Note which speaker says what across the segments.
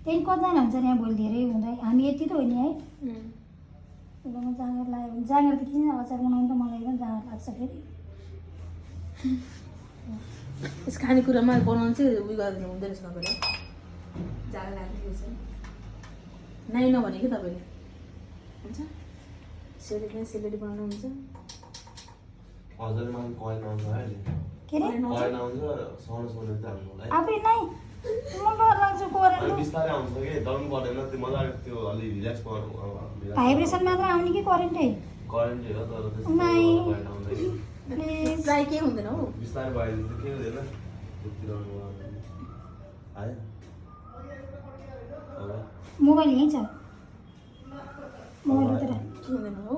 Speaker 1: त्यही कतिजना हुन्छ नि यहाँ भोलि धेरै हुँदै हामी यति त हो नि है एकदम जाँगर लाग्यो भने जाँगर त किन अचार बनाउनु त मलाई एकदम जाँगर लाग्छ फेरि
Speaker 2: यस खानेकुरामा बनाउनु चाहिँ उयो गरिदिनु हुँदो रहेछ तपाईँले जाँगर लाग्ने रहेछ नाइ नभने कि तपाईँले हुन्छ सेलरोटी बनाउनु हुन्छ
Speaker 3: हजुर मलाई कल आउँछ अहिले
Speaker 1: के अरे
Speaker 3: कल आउँछ सानो सानो चाहिँ हामीलाई
Speaker 1: आफै नै म डर लाग्छ कोरेन्ट
Speaker 3: अनि बिस्तारै आउँछ कि दम पर्दैन त्यो मजाले त्यो अलि रिल्याक्स गर्नु
Speaker 1: भाइब्रेसन मात्र आउने कि करेन्टै
Speaker 3: करेन्ट हो तर त्यस्तो
Speaker 1: नाइ।
Speaker 3: भएर आउँदैन
Speaker 1: प्लिज
Speaker 2: प्रायः के हुँदैन हौ
Speaker 3: बिस्तारै भयो भने चाहिँ के हुँदैन त्यतिर आयो अब
Speaker 1: मोबाइल यहीँ छ मोबाइलभित्र
Speaker 2: के हुँदैन हौ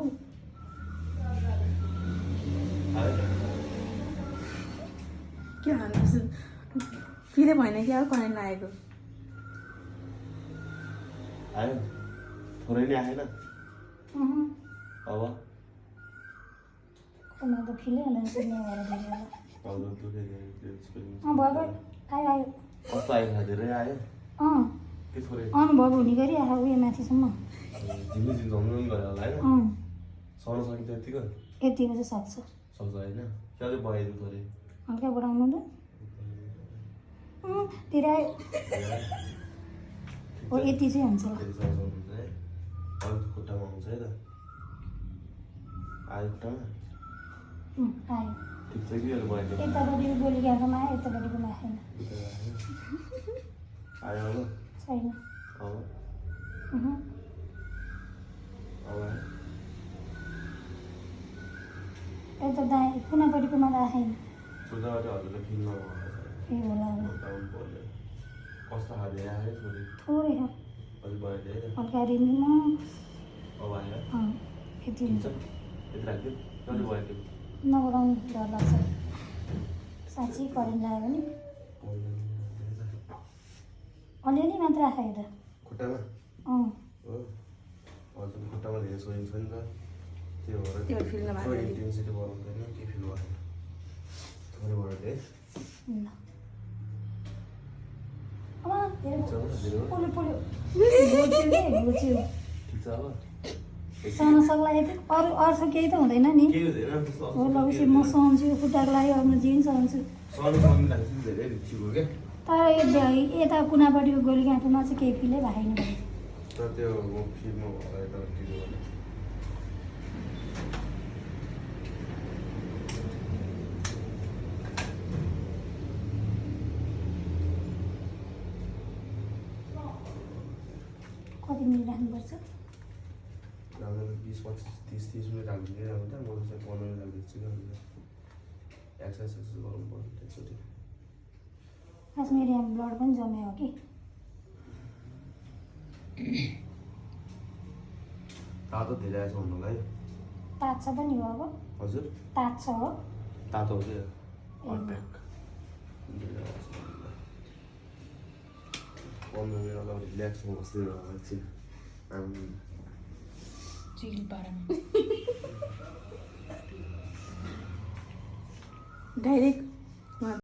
Speaker 3: आयो
Speaker 2: के भन्नु फिलै भएन कि अब करेन्ट लागेको
Speaker 3: आयो थोरै नै आएन अब
Speaker 1: म त फिलै हुँदैन सुन्ने भएर धेरै होला
Speaker 3: हजुर दुःखै
Speaker 1: भयो आयो आयो
Speaker 3: कस्तो आयो धेरै आयो के थोरै
Speaker 1: अनुभव हुने गरी आयो उयो माथिसम्म
Speaker 3: झिम्मी झमझम गरेर होला होइन सहन सकिन्छ यतिको
Speaker 1: यतिको चाहिँ सक्छ
Speaker 3: सक्छ होइन क्या चाहिँ भयो थोरै
Speaker 1: हल्का बढाउनु त तिर आयो हो यति चाहिँ हुन्छ ल
Speaker 3: फेरि सक्नुहुन्छ है अरू खुट्टामा आउँछ है त आयो खुट्टामा
Speaker 1: आयो
Speaker 3: ठिक छ कि भयो
Speaker 1: यतापट्टिको गोली गएकोमा आयो यतापट्टिकोमा आएन
Speaker 3: आयो अब
Speaker 1: छैन
Speaker 3: अब
Speaker 1: उहुँ।
Speaker 3: अब आयो
Speaker 1: यता दाएँ कुनापट्टिकोमा त आएन
Speaker 3: छुट्टाबाट हजुरले फिल नभएको
Speaker 1: ए होला होला
Speaker 3: कस्तो खाले आयो छोरी
Speaker 1: थोरै हो
Speaker 3: अझै भयो धेरै
Speaker 1: हल्का रिङ्गिङ
Speaker 3: अब आयो
Speaker 1: यति
Speaker 3: ठिक
Speaker 1: हुन्छ
Speaker 3: छ यति राख्यो कति भयो त्यो
Speaker 1: नबढाउनु डर लाग्छ साँच्चै करेन्ट लाग्यो भने अलिअलि मात्र आयो त
Speaker 3: खुट्टामा
Speaker 1: अँ
Speaker 3: हो हजुर खुट्टामा धेरै सोइन्छ नि त त्यो
Speaker 2: त्यो
Speaker 3: भएर
Speaker 2: फिल नभएको
Speaker 3: थोरै इन्टेन्सिटी बढाउँदैन के फिल भयो थोरै भयो है
Speaker 1: ल अमा
Speaker 3: ठिक छ अब धेरै हो
Speaker 1: पोल्यो पोल्यो घुच्यो
Speaker 3: ठिक छ अब
Speaker 1: सहन सक्ला यति अरू अरू केही त हुँदैन नि
Speaker 3: केही हुँदैन त्यस्तो
Speaker 1: हो ल उसै म सहन्छु खुट्टाको लागि अब म जिन सहन्छु
Speaker 3: सहनु सक्ने लाग्छ धेरै ढिलो क्या
Speaker 1: तर यता कुनापट्टिको गोली गाँठोमा चाहिँ केही फिलै भएन भने
Speaker 3: तर त्यो म फिल्डमा भयो तर ढिलो भयो
Speaker 1: कति मिनट राख्नुपर्छ
Speaker 3: 20, 25, 30 मिनट हालिदिँदै राख्दा म चाहिँ 15 मिनट राखिदिन्छु क्या एक्सर्साइज गर्नु पर्यो त्यसरी
Speaker 1: खास मेरो यहाँ ब्लड पनि जम्यो हो कि
Speaker 3: तातो धेरै आएछ भन्नुलाई
Speaker 1: तात्छ पनि हो अब
Speaker 3: हजुर
Speaker 1: तात्छ हो
Speaker 3: तातो हो क्या
Speaker 1: ए,
Speaker 3: अट्याक 15 मिनट अगाडि रिल्याक्समा बस्दै एकछिन
Speaker 2: चिल पारामा डाइरेक्ट